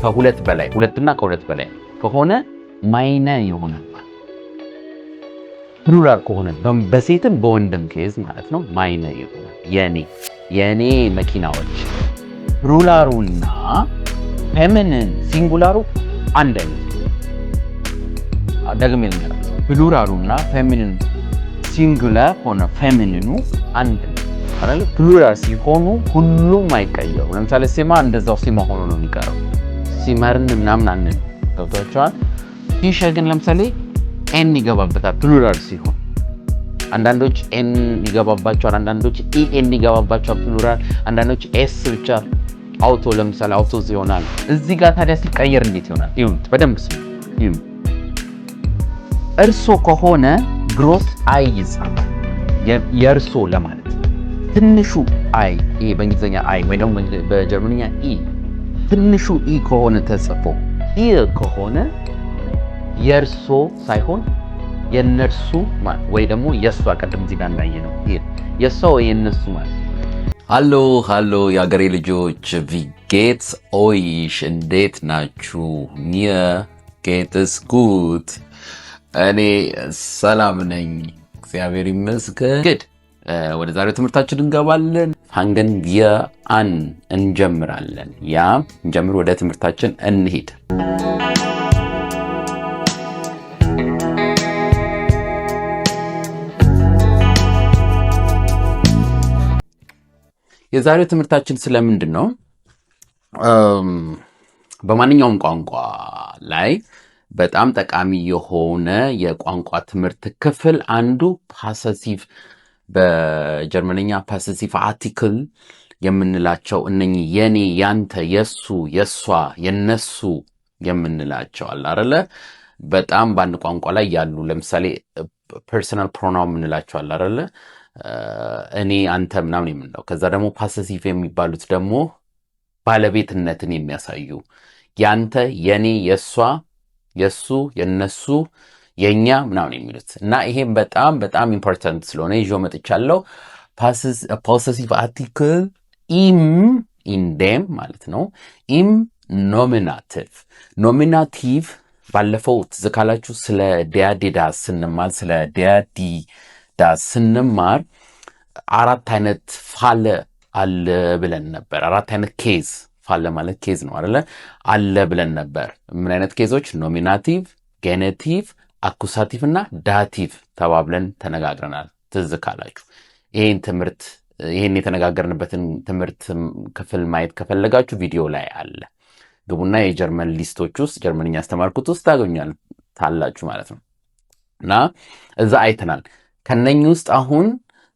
ከሁለት በላይ፣ ሁለትና ከሁለት በላይ ከሆነ meine ይሆናል። Plural ከሆነ በሴትም በወንድም case ማለት ነው meine ይሆናል። የኔ፣ የኔ መኪናዎች። Plural ኡና feminine singular ኡ አንድ አይነት። ደግሜ ልንገራችሁ፣ plural ኡና feminine singular ሆነ feminine ኡ አንድ ነው አይደል? Plural ሲሆኑ ሁሉም አይቀየሩ። ለምሳሌ Zimmer እንደዛው Zimmer ሆኖ ነው የሚቀረው። Zimmern ምናምን አንል። ገብቷቸዋል። Küche ግን ለምሳሌ en ይገባበታል plural ሲሆን። አንዳንዶች en ይገባባቸዋል፣ አንዳንዶች en ይገባባቸዋል plural፣ አንዳንዶች s ብቻ። Auto ለምሳሌ Autos ይሆናል። እዚህ ጋር ታዲያ ሲቀየር እንዴት ይሆናል? ይሁን በደንብ ስሙ። ይሁን እርሶ ከሆነ groß I ይጻፋል። የእርሶ ለማለት ትንሹ i፣ ይሄ በእንግሊዝኛ i ወይ ደግሞ በጀርመንኛ i፣ ትንሹ i ከሆነ ተጽፎ ihr ከሆነ የእርሶ ሳይሆን የነርሱ ማለት ወይ ደግሞ የእሷ፣ ቅድም እዚህ ጋር እንዳየነው የእሷ ወይ የነሱ ማለት። Hallo, hallo የአገሬ ልጆች፣ wie geht's euch? እንዴት ናችሁ? Mir geht es gut። እኔ ሰላም ነኝ፣ እግዚአብሔር ይመስገን። Good፣ ወደ ዛሬው ትምህርታችን እንገባለን። Fangen wir an፣ እንጀምራለን። Ja፣ እንጀምር፣ ወደ ትምህርታችን እንሂድ። የዛሬው ትምህርታችን ስለምንድን ነው? በማንኛውም ቋንቋ ላይ በጣም ጠቃሚ የሆነ የቋንቋ ትምህርት ክፍል አንዱ Possessiv፣ በጀርመንኛ Possessivartikel የምንላቸው እነኚህ የኔ፣ ያንተ፣ የሱ፣ የሷ፣ የነሱ የምንላቸው አለ አይደለ? በጣም በአንድ ቋንቋ ላይ ያሉ ለምሳሌ personal pronoun የምንላቸው አለ አይደለ? እኔ፣ አንተ ምናምን የምንለው። ከዛ ደግሞ possessiv የሚባሉት ደግሞ ባለቤትነትን የሚያሳዩ ያንተ፣ የኔ፣ የእሷ፣ የእሱ፣ የነሱ፣ የእኛ ምናምን የሚሉት እና ይሄም በጣም በጣም important ስለሆነ ይዤ መጥቻለሁ። Possessivartikel im፣ in dem ማለት ነው። Im Nominativ። Nominativ ባለፈው ትዝ ካላችሁ ስለ der፣ die፣ das ስንማር፣ ስለ der፣ die፣ das ስንማር አራት አይነት Fall አለ ብለን ነበር። አራት አይነት case፣ Fall ማለት case ነው አይደለ? አለ ብለን ነበር። ምን አይነት case ኦች? Nominativ፣ Genitiv፣ Akkusativ እና Dativ ተባብለን ተነጋግረናል። ትዝ ካላችሁ ይህን ትምህርት፣ ይህን የተነጋገርንበትን ትምህርት ክፍል ማየት ከፈለጋችሁ ቪዲዮ ላይ አለ። ግቡና የጀርመን list ኦች ውስጥ ጀርመንኛ ያስተማርኩት ውስጥ ታገኛላችሁ ማለት ነው። እና እዛ አይተናል። ከነኚህ ውስጥ አሁን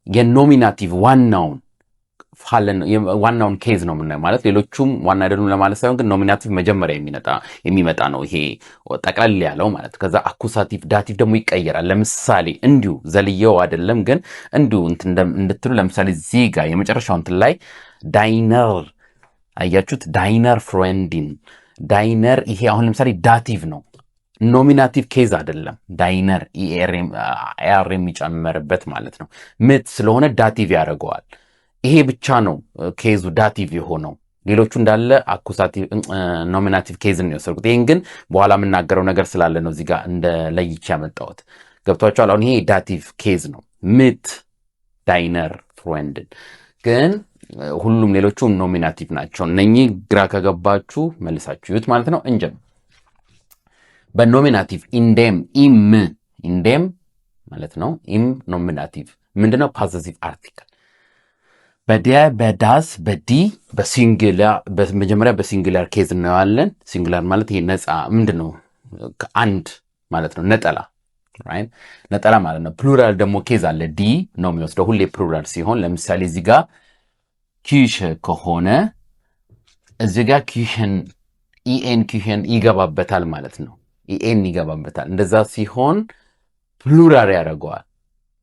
የ Nominativ ዋናውን ዋናውን case ነው የምናየው። ማለት ሌሎቹም ዋና አይደሉም ለማለት ሳይሆን ግን Nominativ መጀመሪያ የሚመጣ ነው፣ ይሄ ጠቅለል ያለው ማለት። ከዛ Akkusativ፣ Dativ ደግሞ ይቀየራል። ለምሳሌ እንዲሁ ዘልየው አይደለም ግን እንዲሁ እንድትሉ፣ ለምሳሌ እዚህ ጋር የመጨረሻው እንትን ላይ deiner አያችሁት? Deiner Freundin፣ deiner፣ ይሄ አሁን ለምሳሌ Dativ ነው፣ Nominativ case አይደለም። Deiner er የሚጨመርበት ማለት ነው። Mit ስለሆነ Dativ ያደርገዋል። ይሄ ብቻ ነው case ኡ Dativ የሆነው። ሌሎቹ እንዳለ Akkusativ፣ Nominativ case ነው የወሰድኩት። ይህን ግን በኋላ የምናገረው ነገር ስላለ ነው እዚህ ጋር እንደ ለይቼ ያመጣሁት። ገብቷቸዋል። አሁን ይሄ Dativ case ነው። Mit deiner Freundin፣ ግን ሁሉም ሌሎቹ Nominativ ናቸው። እነኚህ ግራ ከገባችሁ መልሳችሁ ይዩት ማለት ነው። እንጀምር። በ Nominativ in dem፣ im፣ in dem ማለት ነው። Im Nominativ ምንድነው? Possessivartikel በ der፣ በ das፣ በ die፣ በ singular፣ መጀመሪያ በ singular case እናየዋለን። Singular ማለት ይሄ ነፃ ምንድን ነው? አንድ ማለት ነው። ነጠላ፣ ነጠላ ማለት ነው። Plural ደግሞ case አለ። Die ነው የሚወስደው ሁሌ plural ሲሆን፣ ለምሳሌ እዚህ ጋር Küche ከሆነ እዚህ ጋር Küchen en፣ Küchen ይገባበታል ማለት ነው። En ይገባበታል። እንደዛ ሲሆን plural ያደርገዋል።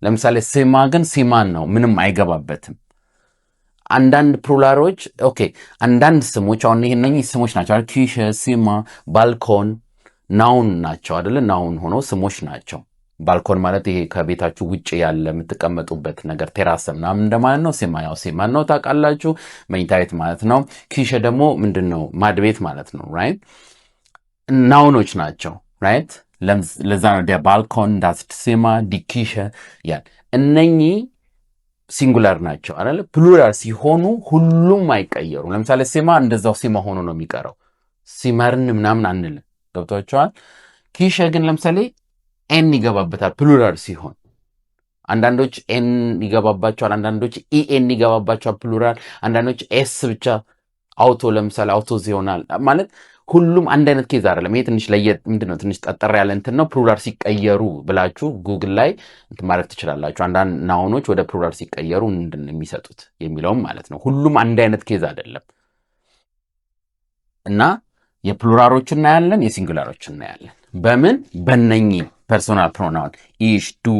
ለምሳሌ Zimmer ግን Zimmern ነው፣ ምንም አይገባበትም። አንዳንድ plural ኦች፣ okay፣ አንዳንድ ስሞች አሁን ይሄ እነኚህ ስሞች ናቸው አይደል? Küche፣ Zimmer፣ Balkon noun ናቸው አይደለ? Noun ሆነው ስሞች ናቸው። Balkon ማለት ይሄ ከቤታችሁ ውጭ ያለ የምትቀመጡበት ነገር Terrasse ምናምን እንደማለት ነው። Zimmer ያው Zimmer ነው ታውቃላችሁ፣ መኝታ ቤት ማለት ነው። Küche ደግሞ ምንድን ነው? ማድቤት ማለት ነው። Right, noun ኦች ናቸው። Right, ለዛ ነው der Balkon፣ das Zimmer፣ die Küche ያን እነኚህ singular ናቸው አይደለ? Plural ሲሆኑ ሁሉም አይቀየሩም። ለምሳሌ Zimmer እንደዛው Zimmer ሆኖ ነው የሚቀረው። Zimmern ምናምን አንልም። ገብቷችኋል? Küche ግን ለምሳሌ n ይገባበታል plural ሲሆን። አንዳንዶች n ይገባባቸዋል፣ አንዳንዶች en ይገባባቸዋል plural፣ አንዳንዶች s ብቻ Auto ለምሳሌ Autos ይሆናል። ማለት ሁሉም አንድ አይነት case አይደለም። ይሄ ትንሽ ለየት ምንድን ነው ትንሽ ጠጠር ያለ እንትን ነው። Plural ሲቀየሩ ብላችሁ ጉግል ላይ እንትን ማድረግ ትችላላችሁ። አንዳንድ noun ኦች ወደ plural ሲቀየሩ ምንድን ነው የሚሰጡት የሚለውም ማለት ነው። ሁሉም አንድ አይነት case አይደለም እና የ plural ኦች እናያለን፣ የ singular ኦች እናያለን። በምን በነኚህ Personalpronoun ich፣ du፣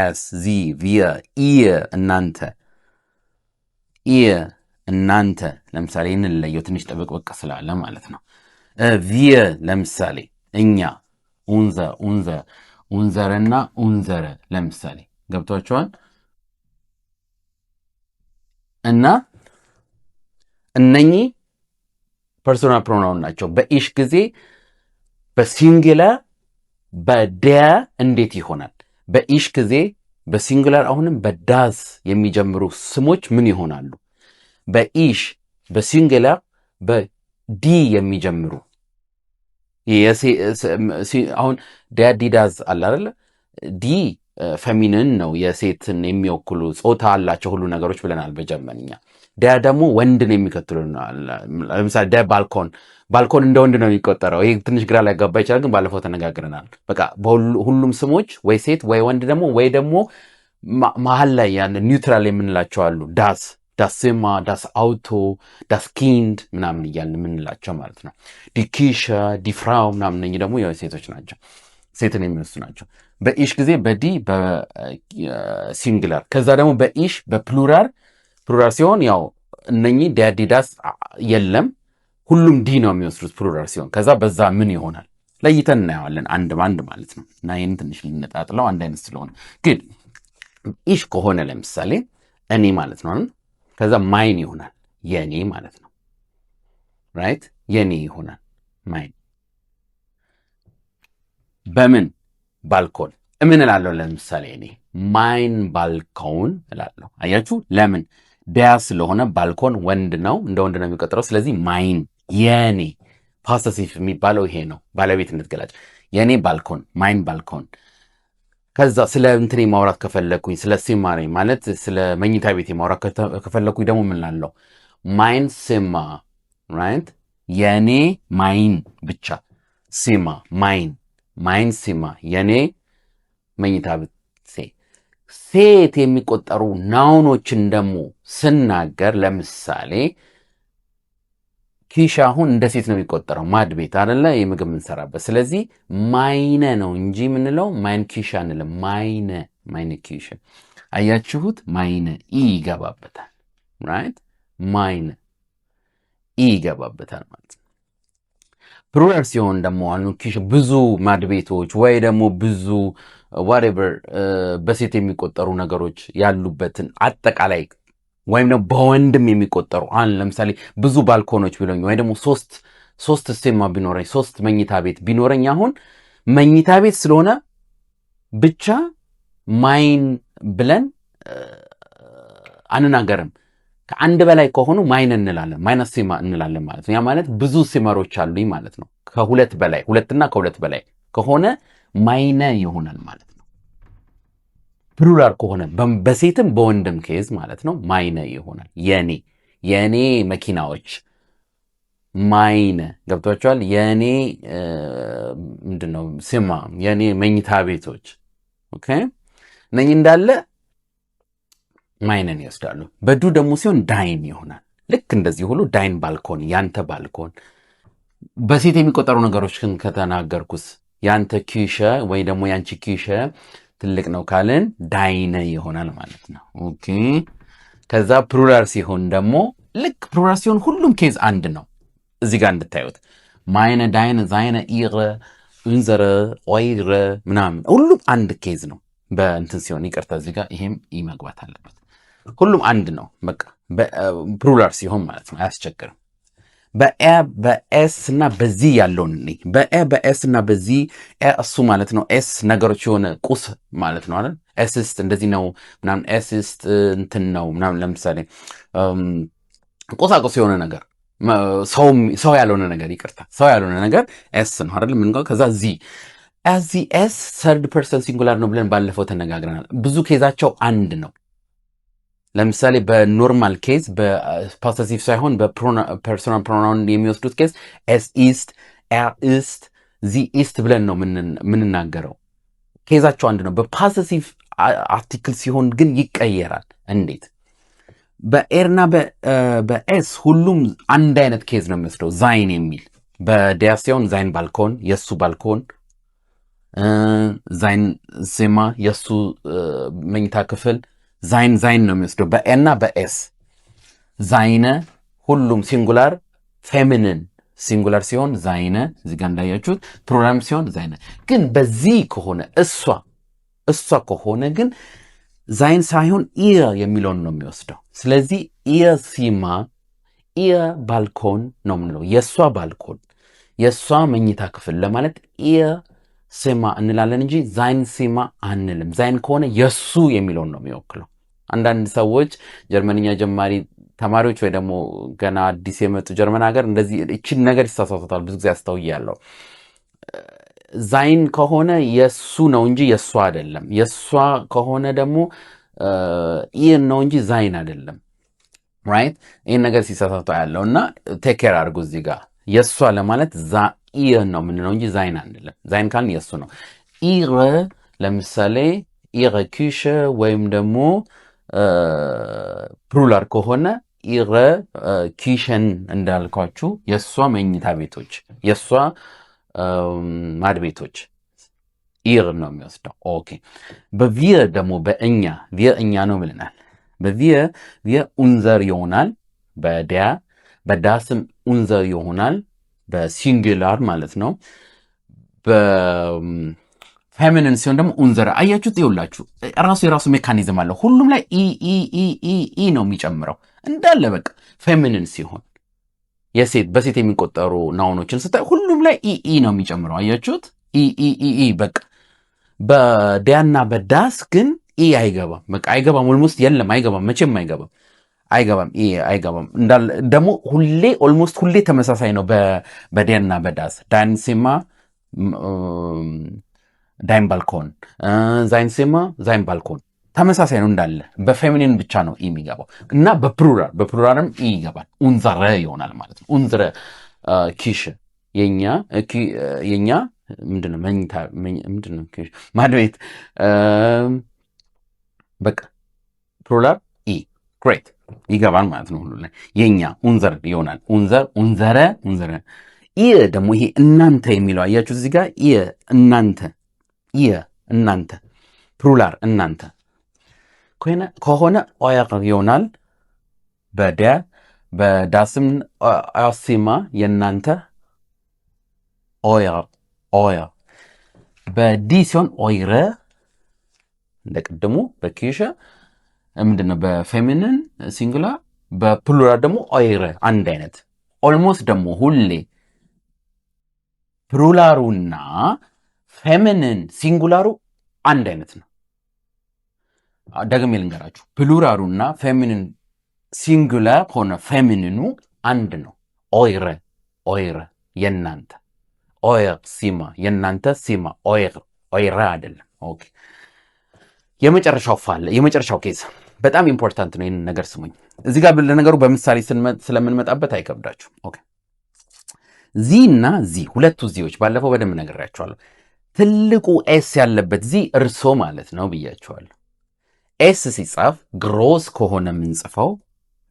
es፣ sie፣ wir፣ ihr እናንተ፣ ihr እናንተ። ለምሳሌ እንለየው ትንሽ ጠበቅበቅ ስላለ ማለት ነው። Wir ለምሳሌ እኛ፣ unser፣ unser፣ unsere ና unsere ለምሳሌ ገብቷችኋል። እና እነኚህ Personalpronoun ናቸው። በ ich ጊዜ በ singular በ der እንዴት ይሆናል? በ ich ጊዜ በ singular አሁንም በ das የሚጀምሩ ስሞች ምን ይሆናሉ? በ ich በ singular በ die የሚጀምሩ አሁን der፣ die፣ das አለ አይደለ? Die feminine ነው፣ የሴትን የሚወክሉ ጾታ አላቸው ሁሉ ነገሮች ብለናል በጀርመንኛ። Der ደግሞ ወንድን የሚከትሉ፣ ለምሳሌ der Balkon፣ Balkon እንደ ወንድ ነው የሚቆጠረው። ይህ ትንሽ ግራ ሊያጋባ ይችላል፣ ግን ባለፈው ተነጋግረናል። በቃ ሁሉም ስሞች ወይ ሴት ወይ ወንድ ደግሞ ወይ ደግሞ መሀል ላይ ያን neutral የምንላቸው አሉ። Das፣ das Zimmer፣ das Auto፣ das Kind ምናምን እያልን የምንላቸው ማለት ነው። Die Küche፣ die Frau ምናምን እነኚህ ደግሞ ሴቶች ናቸው፣ ሴትን የሚወስዱ ናቸው። በ ich ጊዜ በ die በ singular፣ ከዛ ደግሞ በ ich በ plural፣ plural ሲሆን ያው እነኚህ der፣ die፣ das የለም፣ ሁሉም die ነው የሚወስዱት plural ሲሆን። ከዛ በዛ ምን ይሆናል ለይተን እናየዋለን አንድ በአንድ ማለት ነው። እና ይህን ትንሽ ልነጣጥለው አንድ አይነት ስለሆነ ግን ich ከሆነ ለምሳሌ እኔ ማለት ነው። ከዛ mein ይሆናል የኔ ማለት ነው። Right, የኔ ይሆናል mein። በምን Balkon ምን እላለሁ? ለምሳሌ እኔ mein Balkon እላለሁ። አያችሁ ለምን? Der ስለሆነ Balkon ወንድ ነው፣ እንደ ወንድ ነው የሚቆጠረው። ስለዚህ mein የኔ፣ possessive የሚባለው ይሄ ነው፣ ባለቤትነት ገላጭ። የኔ Balkon፣ mein Balkon። ከዛ ስለ እንትኔ ማውራት ከፈለግኩኝ፣ ስለ Zimmer ኤ ማለት ስለ መኝታ ቤቴ ማውራት ከፈለግኩኝ ደግሞ ምን እላለሁ? Mein Zimmer, right፣ የኔ mein ብቻ Zimmer፣ mein፣ mein Zimmer የኔ መኝታ ቤት። ሴት የሚቆጠሩ noun ኦችን ደግሞ ስናገር ለምሳሌ Küche አሁን እንደ ሴት ነው የሚቆጠረው፣ ማድ ቤት አደለ የምግብ የምንሰራበት። ስለዚህ meine ነው እንጂ የምንለው mein Küche አንልም። Meine፣ meine Küche። አያችሁት? Meine e ይገባበታል። Right, meine e ይገባበታል ማለት ነው። Plural ሲሆን ደግሞ አሁን Küche ብዙ ማድቤቶች ወይ ደግሞ ብዙ whatever በሴት የሚቆጠሩ ነገሮች ያሉበትን አጠቃላይ ወይም ደግሞ በወንድም የሚቆጠሩ፣ አሁን ለምሳሌ ብዙ Balkon ኦች ቢኖረኝ ወይ ደግሞ ሶስት Zimmer ቢኖረኝ፣ ሶስት መኝታ ቤት ቢኖረኝ፣ አሁን መኝታ ቤት ስለሆነ ብቻ mein ብለን አንናገርም። ከአንድ በላይ ከሆኑ meine እንላለን፣ meine Zimmer እንላለን ማለት ነው። ያ ማለት ብዙ Zimmer ኦች አሉኝ ማለት ነው። ከሁለት በላይ፣ ሁለትና ከሁለት በላይ ከሆነ meine ይሆናል ማለት ነው። Plural ከሆነ በሴትም በወንድም case ማለት ነው meine ይሆናል። የኔ መኪናዎች meine ገብቷችኋል። የኔ ምንድነው Zimmer፣ የኔ መኝታ ቤቶች፣ okay፣ እነኚህ እንዳለ meine ን ይወስዳሉ። በ du ደግሞ ሲሆን dein ይሆናል። ልክ እንደዚህ ሁሉ dein Balkon፣ ያንተ Balkon። በሴት የሚቆጠሩ ነገሮች ግን ከተናገርኩስ ያንተ Küche ወይ ደግሞ ያንቺ Küche ትልቅ ነው ካልን deine ይሆናል ማለት ነው። Okay፣ ከዛ plural ሲሆን ደግሞ ልክ plural ሲሆን ሁሉም case አንድ ነው። እዚህ ጋር እንድታዩት meine፣ deine፣ seine፣ ihre Unsere፣ eure ምናምን ሁሉም አንድ case ነው። በእንትን ሲሆን ይቅርታ፣ እዚህ ጋር ይሄም e መግባት አለበት። ሁሉም አንድ ነው። በቃ Plural ሲሆን ማለት ነው፣ አያስቸግርም። በ er በ es እና በ sie ያለውን እኔ በ er በ es እና በ sie፣ er እሱ ማለት ነው። Es ነገሮች የሆነ ቁስ ማለት ነው አይደል? Es ist እንደዚህ ነው ምናምን፣ es ist እንትን ነው ምናምን። ለምሳሌ ቁሳቁስ የሆነ ነገር፣ ሰው ያልሆነ ነገር፣ ይቅርታ፣ ሰው ያልሆነ ነገር es ነው አይደል? ምን ከዛ sie፣ sie es third person singular ነው ብለን ባለፈው ተነጋግረናል። ብዙ case ኣቸው አንድ ነው። ለምሳሌ በ normal case በ possessive ሳይሆን በ personal pronoun የሚወስዱት case es ist፣ er ist፣ sie ist ብለን ነው የምንናገረው። Case ኣቸው አንድ ነው። በ possessive article ሲሆን ግን ይቀየራል። እንዴት? በ er ና በ es ሁሉም አንድ አይነት case ነው የሚወስደው፣ sein የሚል። በ der ሲሆን sein Balkon የእሱ Balkon፣ sein Zimmer የእሱ መኝታ ክፍል፣ sein sein ነው የሚወስደው በ er ና በ es። Seine ሁሉም singular፣ feminine singular ሲሆን seine፣ እዚህ ጋር እንዳያችሁት plural ም ሲሆን seine። ግን በ sie ከሆነ፣ እሷ ከሆነ ግን sein ሳይሆን ihr የሚለውን ነው የሚወስደው። ስለዚህ ihr Zimmer፣ ihr Balkon ነው የምንለው። የእሷ Balkon፣ የእሷ መኝታ ክፍል ለማለት ihr Zimmer እንላለን እንጂ sein Zimmer አንልም። Sein ከሆነ የእሱ የሚለውን ነው የሚወክለው። አንዳንድ ሰዎች ጀርመንኛ ጀማሪ ተማሪዎች ወይ ደግሞ ገና አዲስ የመጡ ጀርመን ሀገር እንደዚህ እችን ነገር ይሳሳቱታል። ብዙ ጊዜ አስተውያለሁ። Sein ከሆነ የእሱ ነው እንጂ የእሷ አይደለም። የእሷ ከሆነ ደግሞ ihr ነው እንጂ sein አይደለም። Right፣ ይህን ነገር ሲሳሳቱ ያለው እና take care አድርጉ። እዚህ ጋር የእሷ ለማለት ihr ነው የምንለው እንጂ sein አንልም። Sein ካልን የእሱ ነው። Ihre ለምሳሌ ihre Küche ወይም ደግሞ Plural ከሆነ ihre Küchen እንዳልኳችሁ የእሷ መኝታ ቤቶች፣ የእሷ ማድቤቶች ihr ነው የሚወስደው። Okay፣ በ wir ደግሞ በእኛ፣ wir እኛ ነው ብለናል። በ wir፣ wir unser ይሆናል። በ der በ das ም unser ይሆናል። በ singular ማለት ነው። በ feminine ሲሆን ደግሞ unsere። አያችሁት? ይኸውላችሁ ራሱ የራሱ mechanism አለው። ሁሉም ላይ e e e e e ነው የሚጨምረው እንዳለ። በቃ feminine ሲሆን የሴት፣ በሴት የሚቆጠሩ noun ኦችን ስታይ ሁሉም ላይ e e ነው የሚጨምረው። አያችሁት? E e e e በቃ። በ der ና በ das ግን e አይገባም። በቃ አይገባም። Almost የለም፣ አይገባም፣ መቼም አይገባም፣ አይገባም፣ e አይገባም። እንዳለ ደግሞ ሁሌ almost ሁሌ ተመሳሳይ ነው። በ der ና በ das dein Zimmer dein Balkon፣ sein Zimmer sein Balkon ተመሳሳይ ነው እንዳለ። በ feminine ብቻ ነው e የሚገባው እና በ Plural ም e ይገባል። Unsere ይሆናል ማለት ነው። Unsere Küche የኛ ምንድነው መኝታ፣ ምንድነው ማድቤት፣ በቃ Plural e great ይገባል ማለት ነው። ሁሉ ላይ የኛ unser ይሆናል። Unser፣ unsere፣ unsere። Ihr ደግሞ ይሄ እናንተ የሚለው አያችሁ እዚህ ጋር ihr እናንተ፣ ihr እናንተ፣ Plural እናንተ ከሆነ euer ይሆናል። በ der በ das ም euer Zimmer የእናንተ euer euer። በ die ሲሆን eure እንደ ቅድሙ በ Küche ምንድነው በ feminine singular፣ በ Plural ደግሞ eure አንድ አይነት። Almost ደግሞ ሁሌ Plural ኡና feminine singular ኡ አንድ አይነት ነው። ደግሜ ልንገራችሁ፣ Plural ኡና feminine singular ሆነ feminine ኑ አንድ ነው። Eure eure የናንተ፣ euer Zimmer የናንተ Zimmer፣ euer eure አይደለም። Okay፣ የመጨረሻው Fall የመጨረሻው case በጣም important ነው። ይህንን ነገር ስሙኝ። እዚህ ጋር ለነገሩ በምሳሌ ስለምንመጣበት አይከብዳችሁ። Okay፣ Sie እና sie፣ ሁለቱ Sie ዎች ባለፈው በደንብ ነግሬያችኋለሁ። ትልቁ S ያለበት Sie እርሶ ማለት ነው ብያችኋለሁ። S ሲጻፍ groß ከሆነ የምንጽፈው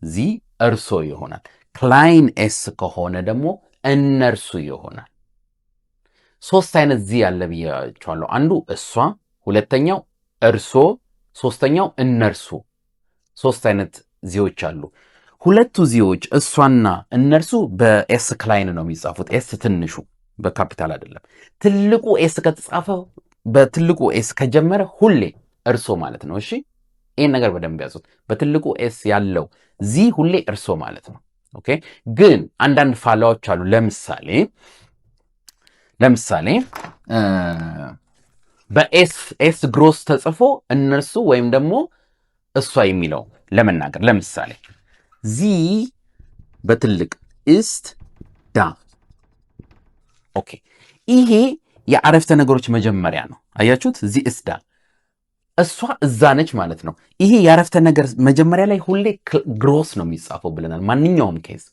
Sie እርሶ ይሆናል። Klein s ከሆነ ደግሞ እነርሱ ይሆናል። ሶስት አይነት Sie አለ ብያችኋለሁ። አንዱ እሷ፣ ሁለተኛው እርሶ፣ ሶስተኛው እነርሱ። ሶስት አይነት Sie ዎች አሉ። ሁለቱ Sie ዎች እሷና እነርሱ በ s klein ነው የሚጻፉት። S ትንሹ በካፒታል አይደለም። ትልቁ S ከተጻፈ፣ በትልቁ S ከጀመረ ሁሌ እርሶ ማለት ነው። እሺ፣ ይህን ነገር በደንብ ያዙት። በትልቁ S ያለው Sie ሁሌ እርሶ ማለት ነው። Okay፣ ግን አንዳንድ Fall ዎች አሉ። ለምሳሌ በ S S groß ተጽፎ እነርሱ ወይም ደግሞ እሷ የሚለው ለመናገር፣ ለምሳሌ sie በትልቅ ist da። Okay፣ ይሄ የአረፍተ ነገሮች መጀመሪያ ነው። አያችሁት? Sie ist da፣ እሷ እዛ ነች ማለት ነው። ይሄ የአረፍተ ነገር መጀመሪያ ላይ ሁሌ groß ነው የሚጻፈው ብለናል፣ ማንኛውም case።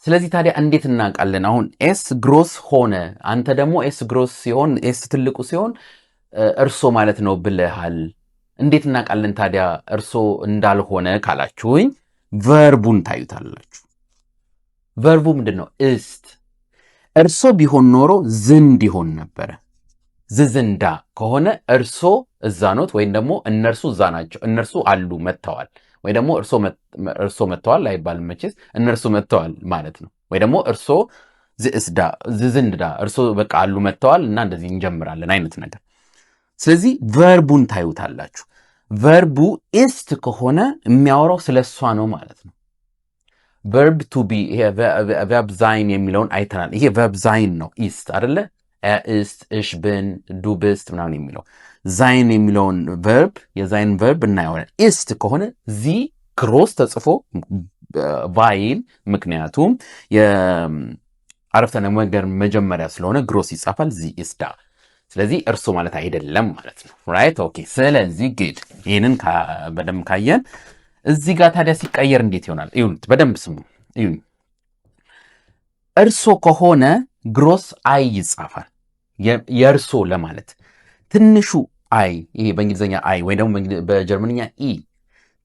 ስለዚህ ታዲያ እንዴት እናውቃለን? አሁን S groß ሆነ፣ አንተ ደግሞ S groß ሲሆን፣ S ትልቁ ሲሆን እርሶ ማለት ነው ብለሃል። እንዴት እናውቃለን ታዲያ እርሶ እንዳልሆነ ካላችሁኝ verb ኡን ታዩታላችሁ። Verb ኡ ምንድን ነው? Ist። እርሶ ቢሆን ኖሮ sind ይሆን ነበረ። Sie sind da ከሆነ እርሶ እዛ ኖት ወይም ደግሞ እነርሱ እዛ ናቸው፣ እነርሱ አሉ መጥተዋል፣ ወይ ደግሞ እርሶ መጥተዋል አይባልም መቼስ፣ እነርሱ መጥተዋል ማለት ነው። ወይ ደግሞ እርሶ sie ist da፣ sie sind da፣ እርሶ በቃ አሉ መጥተዋል እና እንደዚህ እንጀምራለን አይነት ነገር። ስለዚህ verb ኡን ታዩታላችሁ። Verb ኡ ist ከሆነ የሚያወራው ስለ እሷ ነው ማለት ነው። Verb to be፣ Verb sein የሚለውን አይተናል። ይሄ Verb sein ነው ist አደለ? Ist፣ ich bin፣ du bist ምናምን የሚለው sein የሚለውን verb፣ የ sein verb እናየዋለን። Ist ከሆነ Sie groß ተጽፎ weil ምክንያቱም የአረፍተ ነገር መጀመሪያ ስለሆነ groß ይጻፋል። Sie ist da። ስለዚህ እርሶ ማለት አይደለም ማለት ነው። Right, okay። ስለዚህ good፣ ይህንን በደንብ ካየን እዚህ ጋር ታዲያ ሲቀየር እንዴት ይሆናል? እዩት፣ በደንብ ስሙ። እዩኝ። እርሶ ከሆነ groß I ይጻፋል። የእርሶ ለማለት ትንሹ I፣ ይሄ በእንግሊዝኛ I ወይ ደግሞ በጀርመንኛ I፣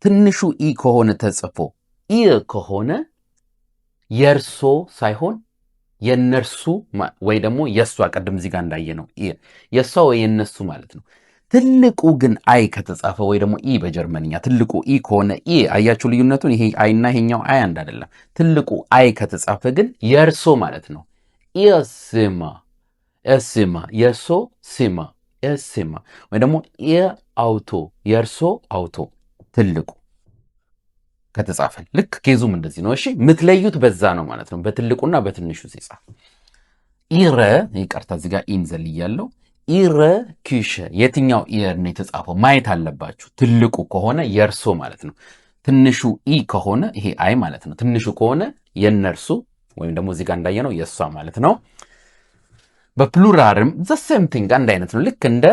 ትንሹ I ከሆነ ተጽፎ Ihr ከሆነ የእርሶ ሳይሆን የእነርሱ ወይ ደግሞ የእሷ፣ ቅድም እዚህ ጋር እንዳየነው የእሷ ወይ የእነሱ ማለት ነው። ትልቁ ግን I ከተጻፈ ወይ ደግሞ I፣ በጀርመንኛ ትልቁ I ከሆነ I፣ አያችሁ ልዩነቱን? ይሄ I እና ይሄኛው I አንድ አይደለም። ትልቁ I ከተጻፈ ግን የእርሶ ማለት ነው። Ihr Zimmer፣ Ihr Zimmer፣ የእርሶ Zimmer፣ Ihr Zimmer ወይ ደግሞ Ihr Auto፣ የእርሶ Auto ትልቁ ከተጻፈ። ልክ case ኡም እንደዚህ ነው። እሺ፣ የምትለዩት በዛ ነው ማለት ነው፣ በትልቁና በትንሹ ሲጻፍ። Ihre፣ ይቅርታ፣ እዚህ ጋር E ን ዘልያለሁ። Ihre Küche፣ የትኛው ihr ነው የተጻፈው ማየት አለባችሁ። ትልቁ ከሆነ የእርሶ ማለት ነው። ትንሹ I ከሆነ፣ ይሄ I ማለት ነው። ትንሹ ከሆነ የነርሱ ወይም ደግሞ እዚህ ጋር እንዳየነው የእሷ ማለት ነው። በ Plural ም the same thing፣ አንድ አይነት ነው። ልክ እንደ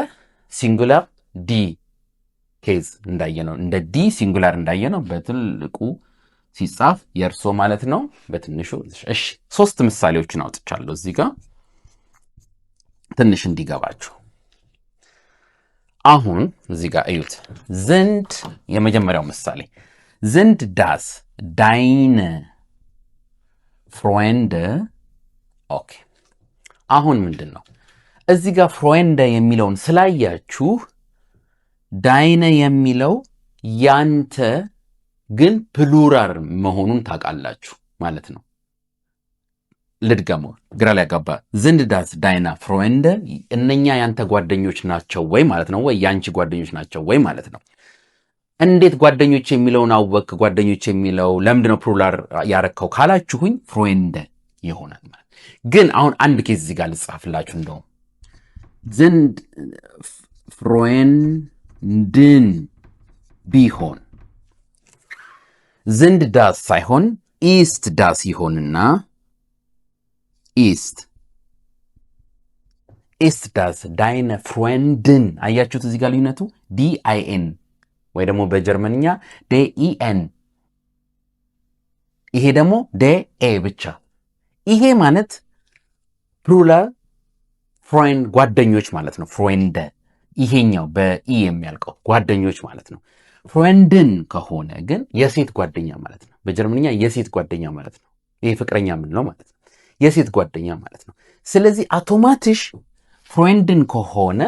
singular die case እንዳየነው፣ እንደ die singular እንዳየነው በትልቁ ሲጻፍ የእርሶ ማለት ነው፣ በትንሹ። እሺ፣ ሶስት ምሳሌዎችን አውጥቻለሁ እዚህ ጋር ትንሽ እንዲገባችሁ። አሁን እዚህ ጋር እዩት። Sind፣ የመጀመሪያው ምሳሌ፣ sind das deine Freunde? Okay፣ አሁን ምንድን ነው፣ እዚህ ጋር Freunde የሚለውን ስላያችሁ deine የሚለው ያንተ ግን Plural መሆኑን ታውቃላችሁ ማለት ነው። ልድገመው፣ ግራ ሊያጋባ። Sind das deine Freunde፣ እነኛ ያንተ ጓደኞች ናቸው ወይ ማለት ነው፣ ወይ ያንቺ ጓደኞች ናቸው ወይ ማለት ነው። እንዴት ጓደኞች የሚለውን አወክ? ጓደኞች የሚለው ለምንድነው Plural ያረከው ካላችሁኝ Freunde ይሆናል ማለት። ግን አሁን አንድ case እዚህ ጋር ልጻፍላችሁ። እንደውም sind Freundin ቢሆን፣ sind das ሳይሆን ist das ይሆንና ist das deine Freundin። አያችሁት እዚህ ጋር ልዩነቱ፣ D I N ወይ ደግሞ በጀርመንኛ D E N፣ ይሄ ደግሞ D E ብቻ። ይሄ ማለት Plural Freund ጓደኞች ማለት ነው። Freunde ይሄኛው በ E የሚያልቀው ጓደኞች ማለት ነው። Freundin ከሆነ ግን የሴት ጓደኛ ማለት ነው። በጀርመንኛ የሴት ጓደኛ ማለት ነው። ይሄ ፍቅረኛ የምንለው ማለት ነው። የሴት ጓደኛ ማለት ነው። ስለዚህ automatisch Freundin ከሆነ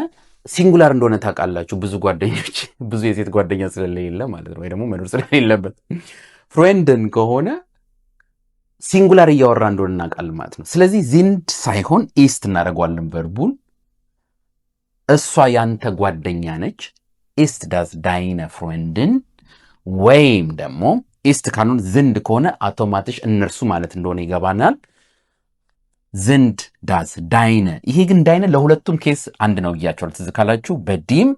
singular እንደሆነ ታውቃላችሁ። ብዙ ጓደኞች፣ ብዙ የሴት ጓደኛ ስለሌለ ማለት ነው፣ ወይ ደግሞ መኖር ስለሌለበት። Freundin ከሆነ Singular እያወራ እንደሆነ እናውቃለን ማለት ነው። ስለዚህ sind ሳይሆን ist እናደርገዋለን verb ኡን። እሷ ያንተ ጓደኛ ነች። Ist das deine Freundin? ወይም ደግሞ ist ካልሆነ sind ከሆነ automatisch እነርሱ ማለት እንደሆነ ይገባናል። Sind das deine። ይሄ ግን deine ለሁለቱም case አንድ ነው ብያችኋለሁ። ትዝ ካላችሁ በዲም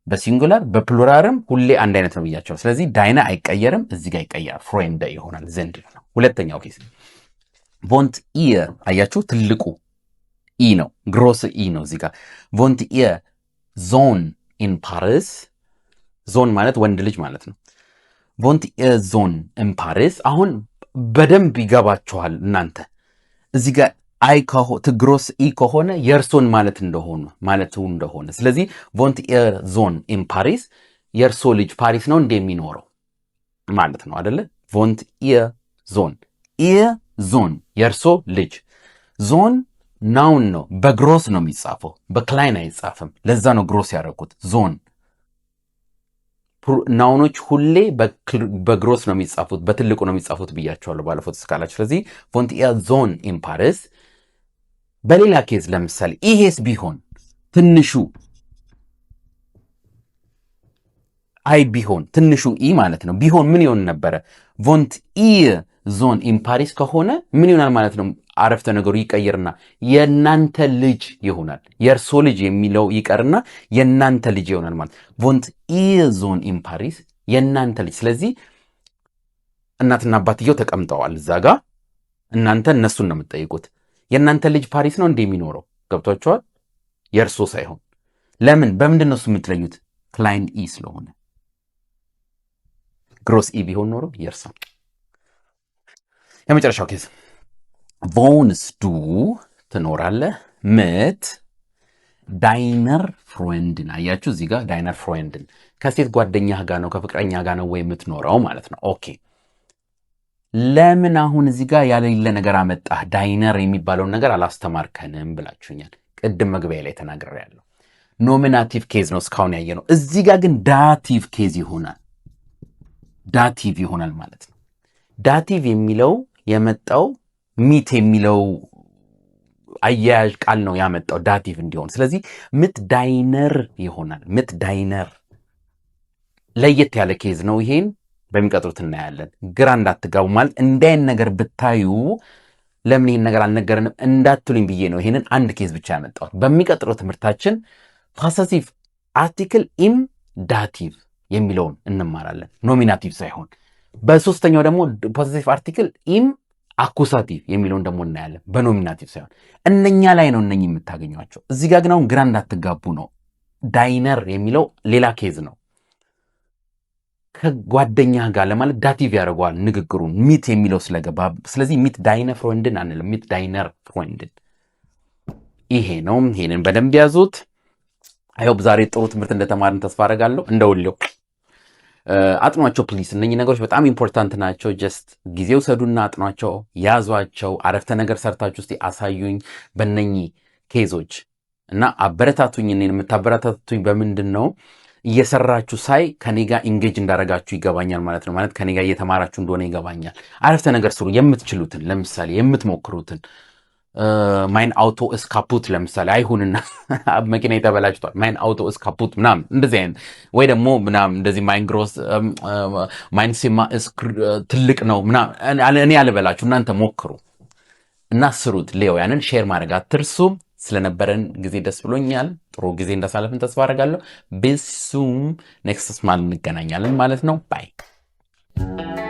በሲንጉላር በፕሉራልም ሁሌ አንድ አይነት ነው ብያችኋለሁ። ስለዚህ deine አይቀየርም፣ እዚህ ጋር ይቀየራል። Freunde ይሆናል፣ sind ነው። ሁለተኛው case wohnt ihr፣ አያችሁ፣ ትልቁ i ነው፣ groß I ነው። እዚህ ጋር wohnt Ihr Sohn in Paris። Sohn ማለት ወንድ ልጅ ማለት ነው። Wohnt Ihr Sohn in Paris። አሁን በደንብ ይገባችኋል እናንተ እዚህ ጋር i groß I ከሆነ የእርሶን ማለት እንደሆነ ማለቱ እንደሆነ። ስለዚህ wohnt Ihr Sohn in Paris፣ የእርሶ ልጅ ፓሪስ ነው እንደ የሚኖረው ማለት ነው አደለ? Wohnt Ihr Sohn፣ Ihr Sohn የእርሶ ልጅ። Sohn noun ነው፣ በ groß ነው የሚጻፈው፣ በ klein አይጻፍም። ለዛ ነው groß ያደረኩት። Sohn noun ኦች ሁሌ በ groß ነው የሚጻፉት፣ በትልቁ ነው የሚጻፉት ብያችኋለሁ ባለፈው ትዝ ካላችሁ። ስለዚህ wohnt Ihr Sohn in Paris። በሌላ case ለምሳሌ ይሄስ ቢሆን ትንሹ i ቢሆን፣ ትንሹ i ማለት ነው፣ ቢሆን ምን ይሆን ነበረ? Wohnt Ihr Sohn in Paris ከሆነ ምን ይሆናል ማለት ነው? አረፍተ ነገሩ ይቀየርና የእናንተ ልጅ ይሆናል። የእርሶ ልጅ የሚለው ይቀርና የእናንተ ልጅ ይሆናል ማለት wohnt Ihr Sohn in Paris፣ የእናንተ ልጅ። ስለዚህ እናትና አባትየው ተቀምጠዋል እዛ ጋ፣ እናንተ እነሱን ነው የምትጠይቁት። የእናንተ ልጅ ፓሪስ ነው እንዴ የሚኖረው? ገብቷችኋል? የእርሶ ሳይሆን። ለምን? በምንድን ነው እሱ የምትለዩት? Klein i ስለሆነ። Groß I ቢሆን ኖሮ የእርሶ። የመጨረሻው case wohnst du ትኖራለህ mit deiner Freundin። አያችሁ እዚህ ጋር deiner Freundin ከሴት ጓደኛህ ጋር ነው፣ ከፍቅረኛ ጋር ነው ወይ የምትኖረው ማለት ነው። Okay፣ ለምን አሁን እዚህ ጋር ያለሌለ ነገር አመጣህ? Deiner የሚባለውን ነገር አላስተማርከንም ብላችሁኛል። ቅድም መግቢያ ላይ ተናግሬያለሁ። Nominativ case ነው እስካሁን ያየነው። እዚህ ጋር ግን Dativ case ይሆናል። Dativ ይሆናል ማለት ነው። Dativ የሚለው የመጣው mit የሚለው አያያዥ ቃል ነው ያመጣው Dativ እንዲሆን። ስለዚህ mit deiner ይሆናል። Mit deiner ለየት ያለ case ነው። ይሄን በሚቀጥሉት እናያለን። ግራ እንዳትጋቡ፣ ማለት እንዲህ ነገር ብታዩ ለምን ይህን ነገር አልነገረንም እንዳትሉኝ ብዬ ነው ይሄንን አንድ case ብቻ ያመጣሁት። በሚቀጥለው ትምህርታችን possessive article im Dativ የሚለውን እንማራለን፣ Nominativ ሳይሆን። በሶስተኛው ደግሞ possessive article im Akkusativ የሚለውን ደግሞ እናያለን፣ በ Nominativ ሳይሆን። እነኛ ላይ ነው እነኚህ የምታገኟቸው። እዚህ ጋር ግን አሁን ግራ እንዳትጋቡ ነው። Deiner የሚለው ሌላ case ነው። ከጓደኛ ጋር ለማለት Dativ ያደርገዋል ንግግሩን mit የሚለው ስለገባ። ስለዚህ mit deine Freundin አንልም፣ mit deiner Freundin። ይሄ ነው። ይሄንን በደንብ ያዙት። I hope ዛሬ ጥሩ ትምህርት እንደተማርን ተስፋ አደርጋለሁ። እንደ ሁሌው አጥኗቸው please። እነኚህ ነገሮች በጣም important ናቸው። Just ጊዜ ውሰዱና አጥኗቸው፣ ያዟቸው። አረፍተ ነገር ሰርታችሁ እስቲ አሳዩኝ በእነኚህ case ኦች እና አበረታቱኝ። እኔን የምታበረታቱኝ በምንድን ነው? እየሰራችሁ ሳይ ከኔ ጋር engage እንዳረጋችሁ ይገባኛል ማለት ነው። ማለት ከኔ ጋር እየተማራችሁ እንደሆነ ይገባኛል። አረፍተ ነገር ስሩ የምትችሉትን፣ ለምሳሌ የምትሞክሩትን፣ mein Auto ist kaputt ለምሳሌ አይሁንና መኪናዬ ተበላሽቷል፣ mein Auto ist kaputt ምናምን እንደዚህ አይነት ወይ ደግሞ ምናምን እንደዚህ mein groß mein Zimmer ትልቅ ነው ምናምን እኔ አልበላችሁ፣ እናንተ ሞክሩ እና ስሩት። ሌው ያንን share ማድረግ አትርሱ። ስለነበረን ጊዜ ደስ ብሎኛል። ጥሩ ጊዜ እንዳሳለፍን ተስፋ አደርጋለሁ። Bis zum nächsten Mal እንገናኛለን ማለት ነው። Bye.